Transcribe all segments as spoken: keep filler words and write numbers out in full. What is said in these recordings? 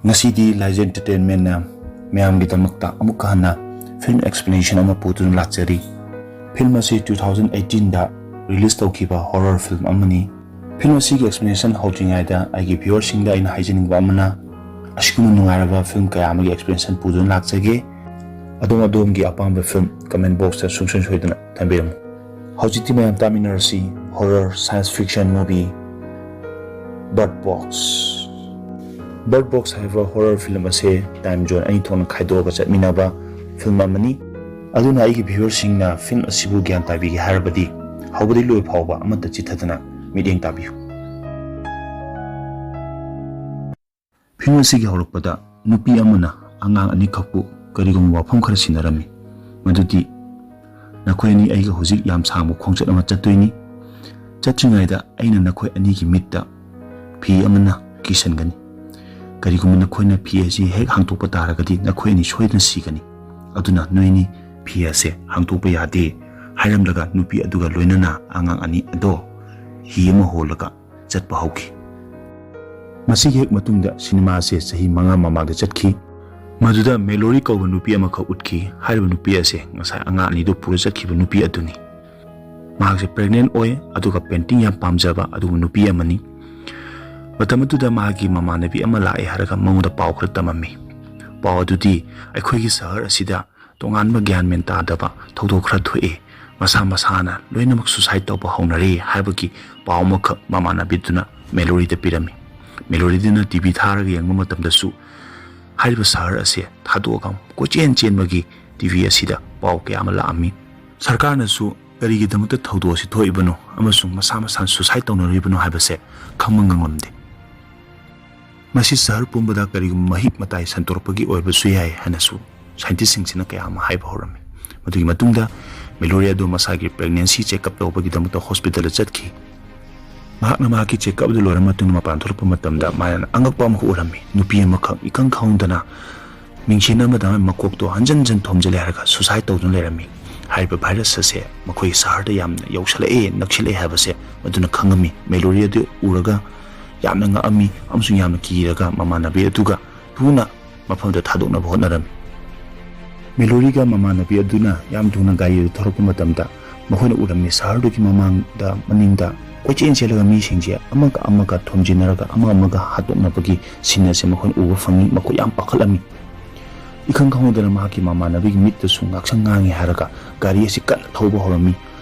ꯉꯁꯤꯗꯤ Laijah Entertainmentꯅ ꯃꯌꯥꯝꯒꯤꯗꯃꯛꯇ ꯑꯃꯨꯛꯀ ꯍꯟꯅ film explanation ꯑꯃ ꯄꯨꯗꯨꯅ ꯂꯥꯛꯆꯔꯤ꯫ Film ꯑꯁꯤ two thousand eighteenꯗ release ꯇꯧꯈꯤꯕ horror film ꯑꯃꯅꯤ꯫ Film ꯑꯁꯤꯒꯤ explanation ꯍꯧꯗ꯭ꯔꯤꯉꯩꯗ ꯑꯩꯒꯤ viewerꯁꯤꯡꯗ ꯑꯩꯅ ꯍꯥꯏꯖꯅꯤꯡꯕ ꯑꯃꯅ, ꯑꯁꯤꯒꯨꯝꯕ ꯅꯨꯡꯉꯥꯏꯔꯕ film ꯀꯌꯥ ꯑꯃꯒꯤ explanation ꯄꯨꯗꯨꯅ ꯂꯥꯛꯆꯒꯦ꯫ ꯑꯗꯣꯝ ꯑꯗꯣꯝꯒꯤ ꯑꯄꯥꯝꯕ film comment boxꯇ ꯁꯨꯡꯁꯣꯏ ꯁꯣꯏꯗꯅ ꯊꯝꯕꯤꯔꯝꯃꯨ꯫ ꯍꯧꯖꯤꯛꯇꯤ ꯃꯌꯥꯝ ꯇꯥꯃꯤꯟꯅꯔꯁꯤ horror science fiction movie Bird Box꯫ Bird Box ꯍꯥꯏꯕ horror film ꯑꯁꯦ time zone ꯑꯅꯤ ꯊꯣꯛꯅ ꯈꯥꯏꯗꯣꯛꯑꯒ ꯆꯠꯃꯤꯟꯅꯕ film ꯑꯃꯅꯤ꯫ ꯑꯗꯨꯅ ꯑꯩꯒꯤ viewerꯁꯤꯡꯅ film ꯑꯁꯤꯕꯨ ꯒ꯭ꯌꯥꯟ ꯇꯥꯕꯤꯒꯦ ꯍꯥꯏꯔꯕꯗꯤ ꯍꯧꯕꯗꯒꯤ ꯂꯣꯏ ꯐꯥꯎꯕ ꯑꯃꯠꯇ ꯆꯤꯠꯊꯗꯅ ꯃꯤꯠꯌꯦꯡ ꯇꯥꯕꯤꯌꯨ꯫ Film ꯑꯁꯤꯒꯤ ꯍꯧꯔꯛꯄꯗ ꯅꯨꯄꯤ ꯑꯃꯅ ꯑꯉꯥꯡ ꯑꯅꯤꯈꯛꯄꯨ ꯀꯔꯤꯒꯨꯝꯕ ꯋꯥꯐꯝ ꯈꯔ ꯁꯤꯟꯅꯔꯝꯃꯤ꯫ ꯃꯗꯨꯗꯤ, "ꯅꯈꯣꯏ ꯑꯅꯤ ꯑꯩꯒ ꯍꯧꯖꯤꯛ ꯌꯥꯝ ꯁꯥꯡꯕ ꯈꯣꯡꯆꯠ ꯑꯃ ꯆꯠꯇꯣꯏꯅꯤ꯫ ꯆꯠꯇ꯭ꯔꯤꯉꯩꯗ ꯑꯩꯅ ꯅꯈꯣꯏ ꯑꯅꯤꯒꯤ ꯃꯤꯠꯇ ꯐꯤ ꯑꯃꯅ ꯀꯤꯁꯟꯒꯅꯤ꯫ ꯀꯔꯤꯒꯨꯝꯕ ꯅꯈꯣꯏꯅ ꯐꯤ ꯑꯁꯤ ꯍꯦꯛ ꯍꯥꯡꯗꯣꯛꯄ ꯇꯥꯔꯒꯗꯤ ꯅꯈꯣꯏ ꯑꯅꯤ ꯁꯣꯏꯗꯅ ꯁꯤꯒꯅꯤ꯫ ꯑꯗꯨꯅ ꯅꯣꯏ ꯑꯅꯤ ꯐꯤ ꯑꯁꯦ ꯍꯥꯡꯗꯣꯛꯄ ꯌꯥꯗꯦ" ꯍꯥꯏꯔꯝꯂꯒ ꯅꯨꯄꯤ ꯑꯗꯨꯒ ꯂꯣꯏꯅꯅ ꯑꯉꯥꯡ ꯑꯅꯤ ꯑꯗꯣ ꯍꯤ ꯑꯃ ꯍꯣꯜꯂꯒ ꯆꯠꯄ ꯍꯧꯈꯤ꯫ ꯃꯁꯤꯒꯤ ꯍꯦꯛ ꯃꯇꯨꯡꯗ ꯁꯤꯅꯦꯃꯥ ꯑꯁꯦ ꯆꯍꯤ ꯃꯉꯥ ꯃꯃꯥꯡꯗ ꯆꯠꯈꯤ꯫ ꯃꯗꯨꯗ ꯃꯦꯂꯣꯔꯤ ꯀꯧꯕ ꯅꯨꯄꯤ ꯑꯃꯈꯛ ꯎꯠꯈꯤ꯫ ꯍꯥꯏꯔꯤꯕ ꯅꯨꯄꯤ ꯑꯁꯦ ꯉꯁꯥꯏ ꯑꯉꯥꯡ ꯑꯅꯤꯗꯨ ꯄꯨꯔ ꯆꯠꯈꯤꯕ ꯅꯨꯄꯤ ꯑꯗꯨꯅꯤ꯫ ꯃꯍꯥꯛꯁꯦ pregnant ꯑꯣꯏ, ꯑꯗꯨꯒ painting ꯌꯥꯝ ꯄꯥꯝꯖꯕ ꯑꯗꯨꯒꯨꯝꯕ ꯅꯨꯄꯤ ꯑꯃꯅꯤ꯫ ꯃꯇꯝ ꯑꯗꯨꯗ ꯃꯍꯥꯛꯀꯤ ꯃꯃꯥꯟꯅꯕꯤ ꯑꯃ ꯂꯥꯛꯑꯦ ꯍꯥꯏꯔꯒ ꯃꯉꯣꯟꯗ ꯄꯥꯎ ꯈꯔ ꯇꯝꯃꯝꯃꯤ꯫ ꯄꯥꯎ ꯑꯗꯨꯗꯤ, "ꯑꯩꯈꯣꯏꯒꯤ ꯁꯍꯔ ꯑꯁꯤꯗ ꯇꯣꯉꯥꯟꯕ ꯒ꯭ꯌꯥꯟ ꯃꯦꯟ ꯇꯥꯗꯕ ꯊꯧꯗꯣꯛ ꯈꯔ ꯊꯣꯛꯑꯦ, ꯃꯁꯥ ꯃꯁꯥꯅ ꯂꯣꯏꯅꯃꯛ suicide ꯇꯧꯕ ꯍꯧꯅꯔꯦ" ꯍꯥꯏꯕꯒꯤ ꯄꯥꯎ ꯑꯃꯈꯛ ꯃꯃꯥꯟꯅꯕꯤꯗꯨꯅ ꯃꯦꯂꯣꯔꯤꯗ ꯄꯤꯔꯝꯃꯤ꯫ ꯃꯦꯂꯣꯔꯤꯗꯨꯅ TV ꯊꯥꯔꯒ ꯌꯦꯡꯕ ꯃꯇꯝꯗꯁꯨ ꯍꯥꯏꯔꯤꯕ ꯁꯍꯔ ꯑꯁꯦ ꯊꯥꯗꯣꯛꯑꯒ ꯀꯣꯏꯆꯦꯟ ꯆꯦꯟꯕꯒꯤ TV ꯑꯁꯤꯗ ꯄꯥꯎ ꯀꯌꯥ ꯑꯃ ꯂꯥꯛꯑꯝꯃꯤ꯫ ꯁꯔꯀꯥꯔꯅꯁꯨ ꯀꯔꯤꯒꯤꯗꯃꯛꯇ ꯊꯧꯗꯣꯛ ꯑꯁꯤ ꯊꯣꯛꯏꯕꯅꯣ ꯑꯃꯁꯨꯡ ꯃꯁꯥ ꯃꯁꯥꯅ suicide ꯇꯧꯅꯔꯤꯕꯅꯣ ꯍꯥꯏꯕꯁꯦ ꯈꯪꯕ ꯉꯝꯂꯝꯗꯦ꯫ ꯃꯁꯤ ꯁꯍꯔ ꯄꯨꯝꯕꯗ ꯀꯔꯤꯒꯨꯝꯕ ꯃꯍꯤꯛ ꯃꯇꯥꯏ ꯁꯟꯗꯣꯔꯛꯄꯒꯤ ꯑꯣꯏꯕꯁꯨ ꯌꯥꯏ ꯍꯥꯏꯅꯁꯨ scientistꯁꯤꯡꯁꯤꯅ ꯀꯌꯥ ꯑꯃ ꯍꯥꯏꯕ ꯍꯧꯔꯝꯃꯤ꯫ ꯃꯗꯨꯒꯤ ꯃꯇꯨꯡꯗ ꯃꯦꯂꯣꯔꯤ ꯑꯗꯨ ꯃꯁꯥꯒꯤ pregnancy check up ꯇꯧꯕꯒꯤꯗꯃꯛꯇ hospitalꯗ ꯆꯠꯈꯤ꯫ ꯃꯍꯥꯛꯅ ꯃꯍꯥꯛꯀꯤ check up ꯑꯗꯨ ꯂꯣꯏꯔꯕ ꯃꯇꯨꯡꯗ ꯃꯄꯥꯟ ꯊꯣꯛꯂꯛꯄ ꯃꯇꯝꯗ ꯃꯥꯅ ꯑꯉꯛꯄ ꯑꯃꯈꯛ ꯎꯔꯝꯃꯤ꯫ ꯅꯨꯄꯤ ꯑꯃꯈꯛ ꯏꯈꯪ ꯈꯪꯍꯧꯗꯅ ꯃꯤꯡꯁꯦꯟ ꯑꯃꯗ ꯃꯀꯣꯛꯇꯣ ꯍꯟꯖꯟ ꯍꯟꯖꯟ ꯊꯣꯝꯖꯤꯜꯂꯦ ꯍꯥꯏꯔꯒ suicide ꯇꯧꯗꯨꯅ ꯂꯩꯔꯝꯃꯤ꯫ ꯍꯥꯏꯔꯤꯕ virus ꯑꯁꯦ ꯃꯈꯣꯏꯒꯤ ꯁꯍꯔꯗ ꯌꯥꯝꯅ ꯌꯧꯁꯜꯂꯛꯑꯦ, ꯅꯛꯁꯤꯜꯂꯛꯑꯦ ꯍꯥꯏꯕꯁꯦ ꯃꯗꯨꯅ ꯈꯪꯉꯝꯃꯤ꯫ ꯃꯦꯂꯣꯔꯤ ꯑꯗꯨ ꯎꯔꯒ ꯌꯥꯝꯅ ꯉꯛꯑꯝꯃꯤ ꯑꯃꯁꯨꯡ ꯌꯥꯝꯅ ꯀꯤꯔꯒ ꯃꯃꯥꯟꯅꯕꯤ ꯑꯗꯨꯒ ꯊꯨꯅ ꯃꯐꯝꯗ ꯊꯥꯗꯣꯛꯅꯕ ꯍꯣꯠꯅꯔꯝꯃꯤ꯫ ꯃꯦꯂꯣꯔꯤꯒ ꯃꯃꯥꯟꯅꯕꯤ ꯑꯗꯨꯅ ꯌꯥꯝ ꯊꯨꯅ ꯒꯥꯔꯤ ꯑꯗꯨ ꯊꯧꯔꯛꯄ ꯃꯇꯝꯗ, ꯃꯈꯣꯏꯅ ꯎꯔꯝꯃꯤ ꯁꯍꯔꯗꯨꯒꯤ ꯃꯃꯥꯡꯗ, ꯃꯅꯤꯡꯗ ꯀꯣꯏꯆꯦꯟ ꯆꯦꯜꯂꯒ ꯃꯤꯁꯤꯡꯁꯦ ꯑꯃꯒ ꯑꯃꯒ ꯊꯣꯝꯖꯤꯟꯅꯔꯒ ꯑꯃ ꯑꯃꯒ ꯍꯥꯠꯇꯣꯛꯅꯕꯒꯤ ꯁꯤꯟ ꯑꯁꯦ ꯃꯈꯣꯏꯅ ꯎꯕ ꯐꯪꯉꯤ꯫ ꯃꯈꯣꯏ ꯌꯥꯝ ꯄꯥꯈꯠꯂꯝꯃꯤ꯫ ꯏꯈꯪ ꯈꯪꯍꯧꯗꯅ ꯃꯍꯥꯛꯀꯤ ꯃꯃꯥꯟꯅꯕꯤꯒꯤ ꯃꯤꯠꯇꯁꯨ ꯉꯥꯛꯁꯪ ꯉꯥꯡꯉꯤ ꯍꯥꯏꯔꯒ ꯒꯥꯔꯤ ꯑꯁꯤ ꯀꯟꯅ ꯊꯧꯕ ꯍꯧꯔꯝꯃꯤ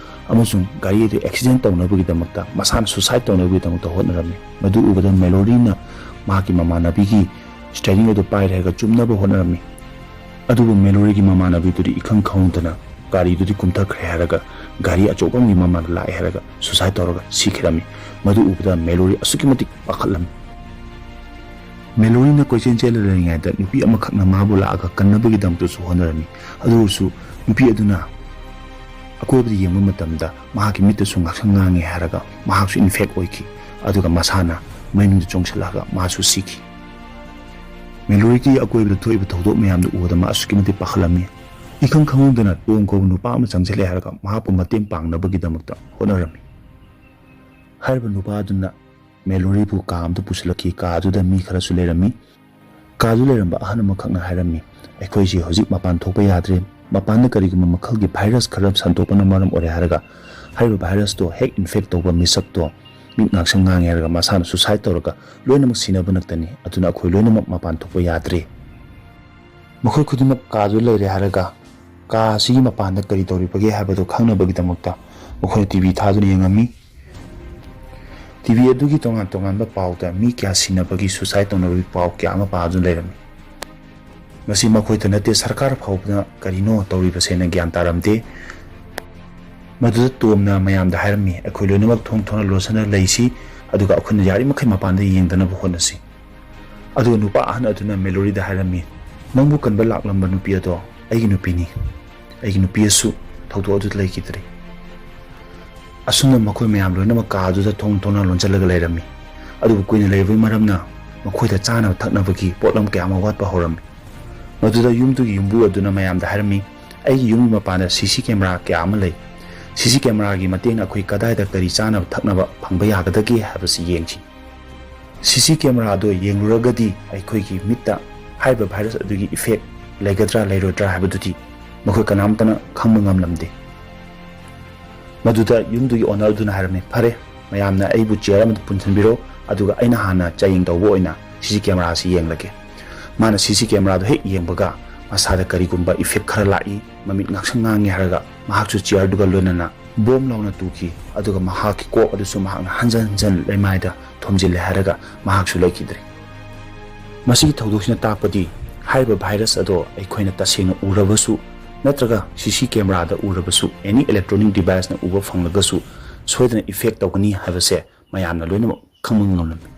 ꯑꯃꯁꯨꯡ ꯒꯥꯔꯤ ꯑꯗꯨ ꯑꯦꯛꯁꯤꯗꯦꯟ ꯇꯧꯅꯕꯒꯤꯗꯃꯛꯇ, ꯃꯁꯥꯅ ꯁꯨꯁꯥꯏꯠ ꯇꯧꯅꯕꯒꯤꯗꯃꯛꯇ ꯍꯣꯠꯅꯔꯝꯃꯤ꯫ ꯃꯗꯨ ꯎꯕꯗ ꯃꯦꯂꯣꯔꯤꯅ ꯃꯍꯥꯛꯀꯤ ꯃꯃꯥꯟꯅꯕꯤꯒꯤ ꯁ꯭ꯇꯤꯌꯔꯤꯡ ꯑꯗꯨ ꯄꯥꯏꯔꯦ ꯍꯥꯏꯔꯒ ꯆꯨꯝꯅꯕ ꯍꯣꯠꯅꯔꯝꯃꯤ꯫ ꯑꯗꯨꯕꯨ ꯃꯦꯂꯣꯔꯤꯒꯤ ꯃꯃꯥꯟꯅꯕꯤꯗꯨꯗꯤ ꯏꯈꯪ ꯈꯪꯍꯧꯗꯅ ꯒꯥꯔꯤꯗꯨꯗꯤ ꯀꯨꯝꯊꯈ꯭ꯔꯦ ꯍꯥꯏꯔꯒ ꯒꯥꯔꯤ ꯑꯆꯧꯕ ꯑꯃꯒꯤ ꯃꯃꯥꯡꯗ ꯂꯥꯛꯑꯦ ꯍꯥꯏꯔꯒ ꯁꯨꯁꯥꯏꯠ ꯇꯧꯔꯒ ꯁꯤꯈꯤꯔꯝꯃꯤ꯫ ꯃꯗꯨ ꯎꯕꯗ ꯃꯦꯂꯣꯔꯤ ꯑꯁꯨꯛꯀꯤ ꯃꯇꯤꯛ ꯄꯥꯈꯠꯂꯝꯃꯤ꯫ ꯃꯦꯂꯣꯔꯤꯅ ꯀꯣꯏꯆꯦꯟ ꯆꯦꯜꯂ ꯂꯩꯔꯤꯉꯩꯗ ꯅꯨꯄꯤ ꯑꯃꯈꯛꯅ ꯃꯥꯕꯨ ꯂꯥꯛꯑꯒ ꯀꯟꯅꯕꯒꯤꯗꯃꯛꯇꯁꯨ ꯍꯣꯠꯅꯔꯝꯃꯤ꯫ ꯑꯗꯨ ꯑꯣꯏꯔꯁꯨ ꯅꯨꯄꯤ ꯑꯗꯨꯅ ꯑꯀꯣꯏꯕꯗ ꯌꯦꯡꯕ ꯃꯇꯝꯗ ꯃꯍꯥꯛꯀꯤ ꯃꯤꯠꯇꯁꯨ ꯉꯥꯛꯁꯪ ꯉꯥꯡꯉꯤ ꯍꯥꯏꯔꯒ ꯃꯍꯥꯛꯁꯨ ꯏꯟꯐꯦꯛ ꯑꯣꯏꯈꯤ, ꯑꯗꯨꯒ ꯃꯁꯥꯅ ꯃꯩꯅꯨꯡꯗ ꯆꯣꯡꯁꯤꯜꯂꯛꯑꯒ ꯃꯥꯁꯨ ꯁꯤꯈꯤ꯫ ꯃꯦꯂꯣꯔꯤꯒꯤ ꯑꯀꯣꯏꯕꯗ ꯊꯣꯛꯏꯕ ꯊꯧꯗꯣꯛ ꯃꯌꯥꯝꯗꯨ ꯎꯕꯗ ꯃꯥ ꯑꯁꯨꯛꯀꯤ ꯃꯇꯤꯛ ꯄꯥꯈꯠꯂꯝꯃꯤ꯫ ꯏꯈꯪ ꯈꯪꯍꯧꯗꯅ ꯇꯣꯝ ꯀꯧꯕ ꯅꯨꯄꯥ ꯑꯃ ꯆꯪꯁꯤꯜꯂꯛꯑꯦ ꯍꯥꯏꯔꯒ ꯃꯍꯥꯛꯄꯨ ꯃꯇꯦꯡ ꯄꯥꯡꯅꯕꯒꯤꯗꯃꯛꯇ ꯍꯣꯠꯅꯔꯝꯃꯤ꯫ ꯍꯥꯏꯔꯤꯕ ꯅꯨꯄꯥ ꯑꯗꯨꯅ ꯃꯦꯂꯣꯔꯤꯕꯨ ꯀꯥ ꯑꯃꯗ ꯄꯨꯁꯤꯜꯂꯛꯈꯤ꯫ ꯀꯥ ꯑꯗꯨꯗ ꯃꯤ ꯈꯔꯁꯨ ꯂꯩꯔꯝꯃꯤ꯫ ꯀꯥꯗꯨ ꯂꯩꯔꯝꯕ ꯑꯍꯜ ꯑꯃꯈꯛꯅ ꯍꯥꯏꯔꯝꯃꯤ, "ꯑꯩꯈꯣꯏꯁꯤ ꯍꯧꯖꯤꯛ ꯃꯄꯥꯟ ꯊꯣꯛꯄ ꯌꯥꯗ꯭ꯔꯦ꯫ ꯃꯄꯥꯟꯗ ꯀꯔꯤꯒꯨꯝꯕ ꯃꯈꯜꯒꯤ ꯚꯥꯏꯔꯁ ꯈꯔ ꯁꯟꯗꯣꯛꯄꯅ ꯃꯔꯝ ꯑꯣꯏꯔꯦ" ꯍꯥꯏꯔꯒ, ꯍꯥꯏꯔꯤꯕ ꯚꯥꯏꯔꯁꯇꯣ ꯍꯦꯛ ꯏꯟꯐꯦꯛ ꯇꯧꯕ ꯃꯤꯁꯛꯇꯣ ꯃꯤꯠ ꯉꯥꯡꯁꯪ ꯉꯥꯡꯉꯦ ꯍꯥꯏꯔꯒ ꯃꯁꯥꯅ ꯁꯨꯁꯥꯏꯠ ꯇꯧꯔꯒ ꯂꯣꯏꯅꯃꯛ ꯁꯤꯅꯕ ꯅꯛꯇꯅꯤ꯫ ꯑꯗꯨꯅ ꯑꯩꯈꯣꯏ ꯂꯣꯏꯅꯃꯛ ꯃꯄꯥꯟ ꯊꯣꯛꯄ ꯌꯥꯗ꯭ꯔꯦ꯫ ꯃꯈꯣꯏ ꯈꯨꯗꯤꯡꯃꯛ ꯀꯥꯗꯨ ꯂꯩꯔꯦ ꯍꯥꯏꯔꯒ, ꯀꯥ ꯑꯁꯤꯒꯤ ꯃꯄꯥꯟꯗ ꯀꯔꯤ ꯇꯧꯔꯤꯕꯒꯦ ꯍꯥꯏꯕꯗꯨ ꯈꯪꯅꯕꯒꯤꯗꯃꯛꯇ ꯃꯈꯣꯏꯅ ꯇꯤ ꯚꯤ ꯊꯥꯗꯨꯅ ꯌꯦꯡꯉꯝꯃꯤ꯫ ꯇꯤ ꯚꯤ ꯑꯗꯨꯒꯤ ꯇꯣꯉꯥꯟ ꯇꯣꯉꯥꯟꯕ ꯄꯥꯎꯗ ꯃꯤ ꯀꯌꯥ ꯁꯤꯅꯕꯒꯤ, ꯁꯨꯁꯥꯏꯠ ꯇꯧꯅꯕꯒꯤ ꯄꯥꯎ ꯀꯌꯥ ꯑꯃ ꯄꯥꯗꯨꯅ ꯂꯩꯔꯝꯃꯤ꯫ ꯃꯁꯤ ꯃꯈꯣꯏꯗ ꯅꯠꯇꯦ, ꯁꯔꯀꯥꯔ ꯐꯥꯎꯕꯗ ꯀꯔꯤꯅꯣ ꯇꯧꯔꯤꯕꯁꯦꯅ ꯒ꯭ꯌꯥꯟ ꯇꯥꯔꯝꯗꯦ꯫ ꯃꯗꯨꯗ ꯇꯣꯝꯅ ꯃꯌꯥꯝꯗ ꯍꯥꯏꯔꯝꯃꯤ, "ꯑꯩꯈꯣꯏ ꯂꯣꯏꯅꯃꯛ ꯊꯣꯡ ꯊꯣꯡꯅ ꯂꯣꯟꯁꯤꯟꯅ ꯂꯩꯁꯤ, ꯑꯗꯨꯒ ꯑꯩꯈꯣꯏꯅ ꯌꯥꯔꯤꯃꯈꯩ ꯃꯄꯥꯟꯗ ꯌꯦꯡꯗꯅꯕ ꯍꯣꯠꯅꯁꯤ"꯫ ꯑꯗꯨꯒ ꯅꯨꯄꯥ ꯑꯍꯟ ꯑꯗꯨꯅ ꯃꯦꯂꯣꯔꯤꯗ ꯍꯥꯏꯔꯝꯃꯤ, "ꯅꯪꯕꯨ ꯀꯟꯕ ꯂꯥꯛꯂꯝꯕ ꯅꯨꯄꯤ ꯑꯗꯣ ꯑꯩꯒꯤ ꯅꯨꯄꯤꯅꯤ꯫ ꯑꯩꯒꯤ ꯅꯨꯄꯤ ꯑꯁꯨ ꯊꯧꯗꯣꯛ ꯑꯗꯨꯗ ꯂꯩꯈꯤꯗ꯭ꯔꯦ"꯫ ꯑꯁꯨꯝꯅ ꯃꯈꯣꯏ ꯃꯌꯥꯝ ꯂꯣꯏꯅꯃꯛ ꯀꯥ ꯑꯗꯨꯗ ꯊꯣꯡ ꯊꯣꯡꯅ ꯂꯣꯟꯁꯤꯜꯂꯒ ꯂꯩꯔꯝꯃꯤ꯫ ꯑꯗꯨꯕꯨ ꯀꯨꯏꯅ ꯂꯩꯔꯨꯕꯒꯤ ꯃꯔꯝꯅ ꯃꯈꯣꯏꯗ ꯆꯥꯅꯕ ꯊꯛꯅꯕꯒꯤ ꯄꯣꯠꯂꯝ ꯀꯌꯥ ꯑꯃ ꯋꯥꯠꯄ ꯍꯧꯔꯝꯃꯤ꯫ ꯃꯗꯨꯗ ꯌꯨꯝꯗꯨꯒꯤ ꯌꯨꯝꯕꯨ ꯑꯗꯨꯅ ꯃꯌꯥꯝꯗ ꯍꯥꯏꯔꯝꯃꯤ, "ꯑꯩꯒꯤ ꯌꯨꯝꯒꯤ ꯃꯄꯥꯟꯗ ꯁꯤ ꯁꯤ ꯀꯦꯃꯦꯔꯥ ꯀꯌꯥ ꯑꯃ ꯂꯩ꯫ ꯁꯤ ꯁꯤ ꯀꯦꯃꯦꯔꯥꯒꯤ ꯃꯇꯦꯡꯅ ꯑꯩꯈꯣꯏ ꯀꯗꯥꯏꯗ ꯀꯔꯤ ꯆꯥꯅꯕ ꯊꯛꯅꯕ ꯐꯪꯕ ꯌꯥꯒꯗꯒꯦ ꯍꯥꯏꯕꯁꯤ ꯌꯦꯡꯁꯤ"꯫ ꯁꯤ ꯁꯤ ꯀꯦꯃꯦꯔꯥꯗꯣ ꯌꯦꯡꯂꯨꯔꯒꯗꯤ ꯑꯩꯈꯣꯏꯒꯤ ꯃꯤꯠꯇ ꯍꯥꯏꯔꯤꯕ ꯚꯥꯏꯔꯁ ꯑꯗꯨꯒꯤ ꯏꯐꯦꯛ ꯂꯩꯒꯗ꯭ꯔꯥ ꯂꯩꯔꯣꯏꯗ꯭ꯔꯥ ꯍꯥꯏꯕꯗꯨꯗꯤ ꯃꯈꯣꯏ ꯀꯅꯥꯝꯇꯅ ꯈꯪꯕ ꯉꯝꯂꯝꯗꯦ꯫ ꯃꯗꯨꯗ ꯌꯨꯝꯗꯨꯒꯤ owner ꯑꯗꯨꯅ ꯍꯥꯏꯔꯝꯃꯤ, "ꯐꯔꯦ, ꯃꯌꯥꯝꯅ ꯑꯩꯕꯨ chair ꯑꯃꯗ ꯄꯨꯟꯁꯤꯟꯕꯤꯔꯣ, ꯑꯗꯨꯒ ꯑꯩꯅ ꯍꯥꯟꯅ ꯆꯥꯌꯦꯡ ꯇꯧꯕ ꯑꯣꯏꯅ ꯁꯤ ꯁꯤ ꯀꯦꯃꯦꯔꯥꯁꯤ ꯌꯦꯡꯂꯒꯦ"꯫ ꯃꯥꯅ ꯁꯤ ꯁꯤ ꯀꯦꯃꯦꯔꯥꯗꯣ ꯍꯦꯛ ꯌꯦꯡꯕꯒ ꯃꯁꯥꯗ ꯀꯔꯤꯒꯨꯝꯕ effect ꯈꯔ ꯂꯥꯛꯏ, ꯃꯃꯤꯠ ꯉꯥꯡꯁꯪ ꯉꯥꯡꯉꯤ ꯍꯥꯏꯔꯒ ꯃꯍꯥꯛꯁꯨ chairꯗꯨꯒ ꯂꯣꯏꯅꯅ ꯕꯣꯝ ꯂꯥꯎꯅ ꯇꯨꯈꯤ꯫ ꯑꯗꯨꯒ ꯃꯍꯥꯛꯀꯤ ꯀꯣꯛ ꯑꯗꯨꯁꯨ ꯃꯍꯥꯛꯅ ꯍꯟꯖꯟ ꯍꯟꯖꯟ ꯂꯩꯃꯥꯏꯗ ꯊꯣꯝꯖꯤꯜꯂꯦ ꯍꯥꯏꯔꯒ ꯃꯍꯥꯛꯁꯨ ꯂꯩꯈꯤꯗ꯭ꯔꯦ꯫ ꯃꯁꯤꯒꯤ ꯊꯧꯗꯣꯛꯁꯤꯅ ꯇꯥꯛꯄꯗꯤ ꯍꯥꯏꯔꯤꯕ ꯚꯥꯏꯔꯁ ꯑꯗꯣ ꯑꯩꯈꯣꯏꯅ ꯇꯁꯦꯡꯅ ꯎꯔꯕꯁꯨ ꯅꯠꯇ꯭ꯔꯒ ꯁꯤ ꯁꯤ ꯀꯦꯃꯦꯔꯥꯗ ꯎꯔꯕꯁꯨ, any electronic deviceꯅ ꯎꯕ ꯐꯪꯂꯒꯁꯨ, ꯁꯣꯏꯗꯅ effect ꯇꯧꯒꯅꯤ ꯍꯥꯏꯕꯁꯦ ꯃꯌꯥꯝꯅ ꯂꯣꯏꯅꯃꯛ ꯈꯪꯕ ꯉꯝꯂꯝꯃꯤ꯫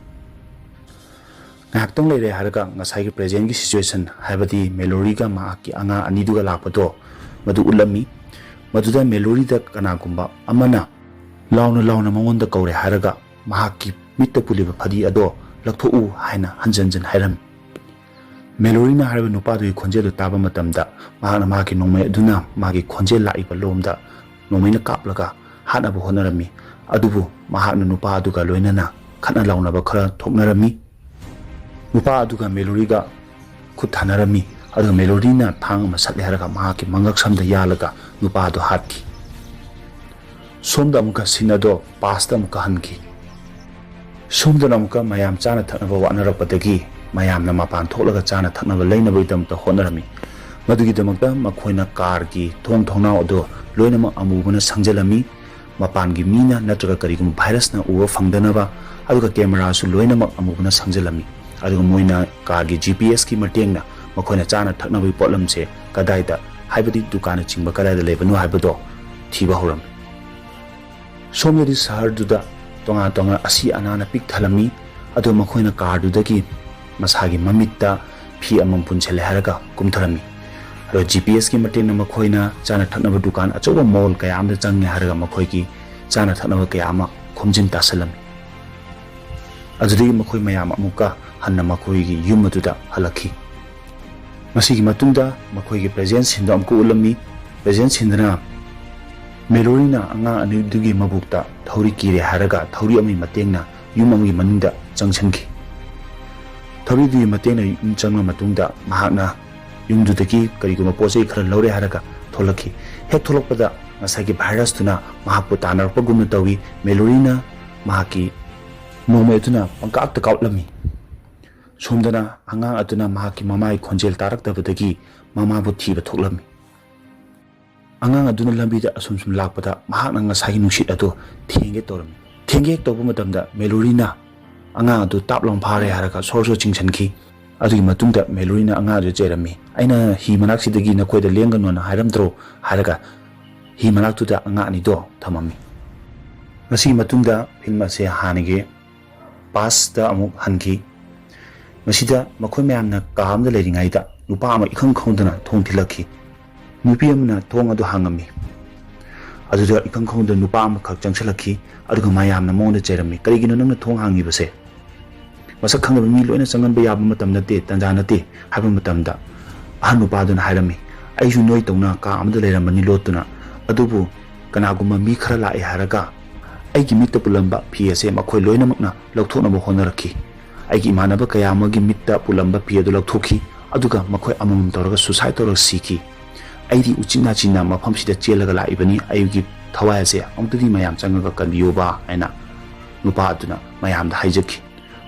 ꯉꯥꯏꯍꯥꯛꯇꯪ ꯂꯩꯔꯦ ꯍꯥꯏꯔꯒ ꯉꯁꯥꯏꯒꯤ presentꯀꯤ situation, ꯍꯥꯏꯕꯗꯤ ꯃꯦꯂꯣꯔꯤꯒ ꯃꯍꯥꯛꯀꯤ ꯑꯉꯥꯡ ꯑꯅꯤꯗꯨꯒ ꯂꯥꯛꯄꯗꯣ, ꯃꯗꯨ ꯎꯠꯂꯝꯃꯤ꯫ ꯃꯗꯨꯗ ꯃꯦꯂꯣꯔꯤꯗ ꯀꯅꯥꯒꯨꯝꯕ ꯑꯃꯅ ꯂꯥꯎꯅ ꯂꯥꯎꯅ ꯃꯉꯣꯟꯗ ꯀꯧꯔꯦ ꯍꯥꯏꯔꯒ ꯃꯍꯥꯛꯀꯤ ꯃꯤꯠꯇ ꯄꯨꯜꯂꯤꯕ ꯐꯗꯤ ꯑꯗꯣ ꯂꯧꯊꯣꯛꯎ ꯍꯥꯏꯅ ꯍꯟꯖꯟ ꯍꯟꯖꯟ ꯍꯥꯏꯔꯝꯃꯤ꯫ ꯃꯦꯂꯣꯔꯤꯅ ꯍꯥꯏꯔꯤꯕ ꯅꯨꯄꯥꯗꯨꯒꯤ ꯈꯣꯟꯖꯦꯜꯗꯨ ꯇꯥꯕ ꯃꯇꯝꯗ ꯃꯍꯥꯛꯅ ꯃꯍꯥꯛꯀꯤ ꯅꯣꯡꯃꯩ ꯑꯗꯨꯅ ꯃꯥꯒꯤ ꯈꯣꯟꯖꯦꯜ ꯂꯥꯛꯏꯕ ꯂꯣꯝꯗ ꯅꯣꯡꯃꯩꯅ ꯀꯥꯞꯂꯒ ꯍꯥꯠꯅꯕ ꯍꯣꯠꯅꯔꯝꯃꯤ꯫ ꯑꯗꯨꯕꯨ ꯃꯍꯥꯛꯅ ꯅꯨꯄꯥ ꯑꯗꯨꯒ ꯂꯣꯏꯅꯅ ꯈꯠꯅ ꯂꯥꯎꯅꯕ ꯈꯔ ꯊꯣꯛꯅꯔꯝꯃꯤ꯫ ꯅꯨꯄꯥ ꯑꯗꯨꯒ ꯃꯦꯂꯣꯔꯤꯒ ꯈꯨꯠ ꯊꯥꯅꯔꯝꯃꯤ꯫ ꯑꯗꯨꯒ ꯃꯦꯂꯣꯔꯤꯅ ꯊꯥꯡ ꯑꯃ ꯁꯠꯂꯦ ꯍꯥꯏꯔꯒ ꯃꯍꯥꯛꯀꯤ ꯃꯉꯛꯁꯝꯗ ꯌꯥꯜꯂꯒ ꯅꯨꯄꯥ ꯑꯗꯨ ꯍꯥꯠꯈꯤ꯫ ꯁꯣꯝꯗ ꯑꯃꯨꯛꯀ scene ꯑꯗꯣ pastꯇ ꯑꯃꯨꯛꯀ ꯍꯟꯈꯤ꯫ ꯁꯣꯝꯗꯅ ꯑꯃꯨꯛꯀ ꯃꯌꯥꯝ ꯆꯥꯅ ꯊꯛꯅꯕ ꯋꯥꯠꯅꯔꯛꯄꯗꯒꯤ ꯃꯌꯥꯝꯅ ꯃꯄꯥꯟ ꯊꯣꯛꯂꯒ ꯆꯥꯅ ꯊꯛꯅꯕ ꯂꯩꯅꯕꯒꯤꯗꯃꯛꯇ ꯍꯣꯠꯅꯔꯝꯃꯤ꯫ ꯃꯗꯨꯒꯤꯗꯃꯛꯇ ꯃꯈꯣꯏꯅ carꯒꯤ ꯊꯣꯡ ꯊꯣꯡꯅꯥꯎ ꯑꯗꯨ ꯂꯣꯏꯅꯃꯛ ꯑꯃꯨꯕꯅ ꯁꯪꯖꯤꯜꯂꯝꯃꯤ꯫ ꯃꯄꯥꯟꯒꯤ ꯃꯤꯅ ꯅꯠꯇ꯭ꯔꯒ ꯀꯔꯤꯒꯨꯝꯕ ꯚꯥꯏꯔꯁꯅ ꯎꯕ ꯐꯪꯗꯅꯕ, ꯑꯗꯨꯒ cameraꯁꯨ ꯂꯣꯏꯅꯃꯛ ꯑꯃꯨꯕꯅ ꯁꯪꯖꯤꯜꯂꯝꯃꯤ꯫ ꯑꯗꯨꯒ ꯃꯣꯏꯅ carꯒꯤ GPSꯀꯤ ꯃꯇꯦꯡꯅ ꯃꯈꯣꯏꯅ ꯆꯥꯅ ꯊꯛꯅꯕꯒꯤ ꯄꯣꯠꯂꯝꯁꯦ ꯀꯗꯥꯏꯗ, ꯍꯥꯏꯕꯗꯤ ꯗꯨꯀꯥꯟꯅꯆꯤꯡꯕ ꯀꯗꯥꯏꯗ ꯂꯩꯕꯅꯣ ꯍꯥꯏꯕꯗꯣ ꯊꯤꯕ ꯍꯧꯔꯝꯃꯤ꯫ ꯁꯣꯝꯗꯗꯤ ꯁꯍꯔꯗꯨꯗ ꯇꯣꯉꯥꯟ ꯇꯣꯉꯥꯟ ꯑꯁꯤ ꯑꯅꯥꯅ ꯄꯤꯛ ꯊꯜꯂꯝꯃꯤ꯫ ꯑꯗꯣ ꯃꯈꯣꯏꯅ carꯗꯨꯗꯒꯤ ꯃꯁꯥꯒꯤ ꯃꯃꯤꯠꯇ ꯐꯤ ꯑꯃꯃꯝ ꯄꯨꯟꯁꯤꯜꯂꯦ ꯍꯥꯏꯔꯒ ꯀꯨꯝꯊꯔꯝꯃꯤ꯫ ꯑꯗꯣ GPSꯀꯤ ꯃꯇꯦꯡꯅ ꯃꯈꯣꯏꯅ ꯆꯥꯅ ꯊꯛꯅꯕ ꯗꯨꯀꯥꯟ ꯑꯆꯧꯕ mall ꯀꯌꯥ ꯑꯃꯗ ꯆꯪꯉꯦ ꯍꯥꯏꯔꯒ ꯃꯈꯣꯏꯒꯤ ꯆꯥꯅ ꯊꯛꯅꯕ ꯀꯌꯥ ꯑꯃ ꯈꯣꯝꯖꯤꯟ ꯇꯥꯁꯤꯜꯂꯝꯃꯤ꯫ ꯑꯗꯨꯗꯒꯤ ꯃꯈꯣꯏ ꯃꯌꯥꯝ ꯑꯃꯨꯛꯀ ꯍꯟꯅ ꯃꯈꯣꯏꯒꯤ ꯌꯨꯝ ꯑꯗꯨꯗ ꯍꯜꯂꯛꯈꯤ꯫ ꯃꯁꯤꯒꯤ ꯃꯇꯨꯡꯗ ꯃꯈꯣꯏꯒꯤ present sceneꯗꯣ ꯑꯃꯨꯛꯀ ꯎꯠꯂꯝꯃꯤ꯫ Present sceneꯗꯅ ꯃꯦꯂꯣꯔꯤꯅ ꯑꯉꯥꯡ ꯑꯅꯤꯗꯨꯒꯤ ꯃꯕꯨꯛꯇ ꯊꯧꯔꯤ ꯀꯤꯔꯦ ꯍꯥꯏꯔꯒ ꯊꯧꯔꯤ ꯑꯃꯒꯤ ꯃꯇꯦꯡꯅ ꯌꯨꯝ ꯑꯃꯒꯤ ꯃꯅꯨꯡꯗ ꯆꯪꯁꯤꯟꯈꯤ꯫ ꯊꯧꯔꯤꯗꯨꯒꯤ ꯃꯇꯦꯡꯅ ꯌꯨꯝ ꯆꯪꯂꯕ ꯃꯇꯨꯡꯗ ꯃꯍꯥꯛꯅ ꯌꯨꯝꯗꯨꯗꯒꯤ ꯀꯔꯤꯒꯨꯝꯕ ꯄꯣꯠ ꯆꯩ ꯈꯔ ꯂꯧꯔꯦ ꯍꯥꯏꯔꯒ ꯊꯣꯛꯂꯛꯈꯤ꯫ ꯍꯦꯛ ꯊꯣꯛꯂꯛꯄꯗ ꯉꯁꯥꯏꯒꯤ ꯚꯥꯏꯔꯁꯇꯨꯅ ꯃꯍꯥꯛꯄꯨ ꯇꯥꯟꯅꯔꯛꯄꯒꯨꯝꯅ ꯇꯧꯏ꯫ ꯃꯦꯂꯣꯔꯤꯅ ꯃꯍꯥꯛꯀꯤ ꯅꯣꯡꯃꯩ ꯑꯗꯨꯅ ꯄꯪꯀꯥꯞꯇ ꯀꯥꯞꯂꯝꯃꯤ꯫ ꯁꯣꯝꯗꯅ ꯑꯉꯥꯡ ꯑꯗꯨꯅ ꯃꯍꯥꯛꯀꯤ ꯃꯃꯥꯒꯤ ꯈꯣꯟꯖꯦꯜ ꯇꯥꯔꯛꯇꯕꯗꯒꯤ ꯃꯃꯥꯕꯨ ꯊꯤꯕ ꯊꯣꯛꯂꯝꯃꯤ꯫ ꯑꯉꯥꯡ ꯑꯗꯨꯅ ꯂꯝꯕꯤꯗ ꯑꯁꯨꯝ ꯁꯨꯝ ꯂꯥꯛꯄꯗ ꯃꯍꯥꯛꯅ ꯉꯁꯥꯏꯒꯤ ꯅꯨꯡꯁꯤꯠ ꯑꯗꯨ ꯊꯦꯡꯒꯦ ꯇꯧꯔꯝꯃꯤ꯫ ꯊꯦꯡꯒꯦ ꯍꯦꯛ ꯇꯧꯕ ꯃꯇꯝꯗ ꯃꯦꯂꯣꯔꯤꯅ ꯑꯉꯥꯡ ꯑꯗꯨ ꯇꯥꯞ ꯂꯥꯎ ꯐꯥꯔꯦ ꯍꯥꯏꯔꯒ ꯁꯣꯔ ꯁꯣꯔ ꯆꯤꯡꯁꯤꯟꯈꯤ꯫ ꯑꯗꯨꯒꯤ ꯃꯇꯨꯡꯗ ꯃꯦꯂꯣꯔꯤꯅ ꯑꯉꯥꯡ ꯑꯗꯨ ꯆꯩꯔꯝꯃꯤ꯫ "ꯑꯩꯅ ꯍꯤ ꯃꯅꯥꯛꯁꯤꯗꯒꯤ ꯅꯈꯣꯏꯗ ꯂꯦꯡꯒꯅꯣꯅ ꯍꯥꯏꯔꯝꯗ꯭ꯔꯣ?" ꯍꯥꯏꯔꯒ ꯍꯤ ꯃꯅꯥꯛꯇꯨꯗ ꯑꯉꯥꯡ ꯑꯅꯤꯗꯣ ꯊꯝꯃꯝꯃꯤ꯫ ꯃꯁꯤꯒꯤ ꯃꯇꯨꯡꯗ ꯐꯤꯂꯝ ꯑꯁꯦ ꯍꯥꯟꯅꯒꯤ ꯄꯥꯁꯇ ꯑꯃꯨꯛ ꯍꯟꯈꯤ꯫ ꯃꯁꯤꯗ ꯃꯈꯣꯏ ꯃꯌꯥꯝꯅ ꯀꯥ ꯑꯃꯗ ꯂꯩꯔꯤꯉꯩꯗ ꯅꯨꯄꯥ ꯑꯃ ꯏꯈꯪ ꯈꯪꯍꯧꯗꯅ ꯊꯣꯡ ꯊꯤꯜꯂꯛꯈꯤ꯫ ꯅꯨꯄꯤ ꯑꯃꯅ ꯊꯣꯡ ꯑꯗꯨ ꯍꯥꯡꯉꯝꯃꯤ꯫ ꯑꯗꯨꯗ ꯏꯈꯪ ꯈꯪꯍꯧꯗꯅ ꯅꯨꯄꯥ ꯑꯃꯈꯛ ꯆꯪꯁꯤꯜꯂꯛꯈꯤ꯫ ꯑꯗꯨꯒ ꯃꯌꯥꯝꯅ ꯃꯉꯣꯟꯗ ꯆꯩꯔꯝꯃꯤ, "ꯀꯔꯤꯒꯤꯅꯣ ꯅꯪꯅ ꯊꯣꯡ ꯍꯥꯡꯉꯤꯕꯁꯦ? ꯃꯁꯛ ꯈꯪꯗꯕ ꯃꯤ ꯂꯣꯏꯅ ꯆꯪꯍꯟꯕ ꯌꯥꯕ ꯃꯇꯝ ꯅꯠꯇꯦ, ꯇꯥꯟꯖꯥ ꯅꯠꯇꯦ" ꯍꯥꯏꯕ ꯃꯇꯝꯗ ꯑꯍꯟ ꯅꯨꯄꯥꯗꯨꯅ ꯍꯥꯏꯔꯝꯃꯤ, "ꯑꯩꯁꯨ ꯅꯣꯏ ꯇꯧꯅ ꯀꯥ ꯑꯃꯗ ꯂꯩꯔꯝꯕꯅꯤ ꯂꯣꯠꯇꯨꯅ, ꯑꯗꯨꯕꯨ ꯀꯅꯥꯒꯨꯝꯕ ꯃꯤ ꯈꯔ ꯂꯥꯛꯑꯦ ꯍꯥꯏꯔꯒ ꯑꯩꯒꯤ ꯃꯤꯠꯇ ꯄꯨꯜꯂꯝꯕ ꯐꯤ ꯑꯁꯦ ꯃꯈꯣꯏ ꯂꯣꯏꯅꯃꯛꯅ ꯂꯧꯊꯣꯛꯅꯕ ꯍꯣꯠꯅꯔꯛꯈꯤ꯫ ꯑꯩꯒꯤ ꯏꯃꯥꯟꯅꯕ ꯀꯌꯥ ꯑꯃꯒꯤ ꯃꯤꯠꯇ ꯄꯨꯜꯂꯝꯕ ꯐꯤ ꯑꯗꯨ ꯂꯧꯊꯣꯛꯈꯤ, ꯑꯗꯨꯒ ꯃꯈꯣꯏ ꯑꯃꯃꯝ ꯇꯧꯔꯒ ꯁꯨꯁꯥꯏꯠ ꯇꯧꯔꯒ ꯁꯤꯈꯤ꯫ ꯑꯩꯗꯤ ꯎꯆꯤꯟ ꯅꯥꯆꯤꯟꯅ ꯃꯐꯝꯁꯤꯗ ꯆꯦꯜꯂꯒ ꯂꯥꯛꯏꯕꯅꯤ, ꯑꯩꯒꯤ ꯊꯋꯥꯏ ꯑꯁꯦ ꯑꯃꯨꯛꯇꯗꯤ ꯃꯌꯥꯝ ꯆꯪꯉꯒ ꯀꯟꯕꯤꯌꯨꯕ" ꯍꯥꯏꯅ ꯅꯨꯄꯥ ꯑꯗꯨꯅ ꯃꯌꯥꯝꯗ ꯍꯥꯏꯖꯈꯤ꯫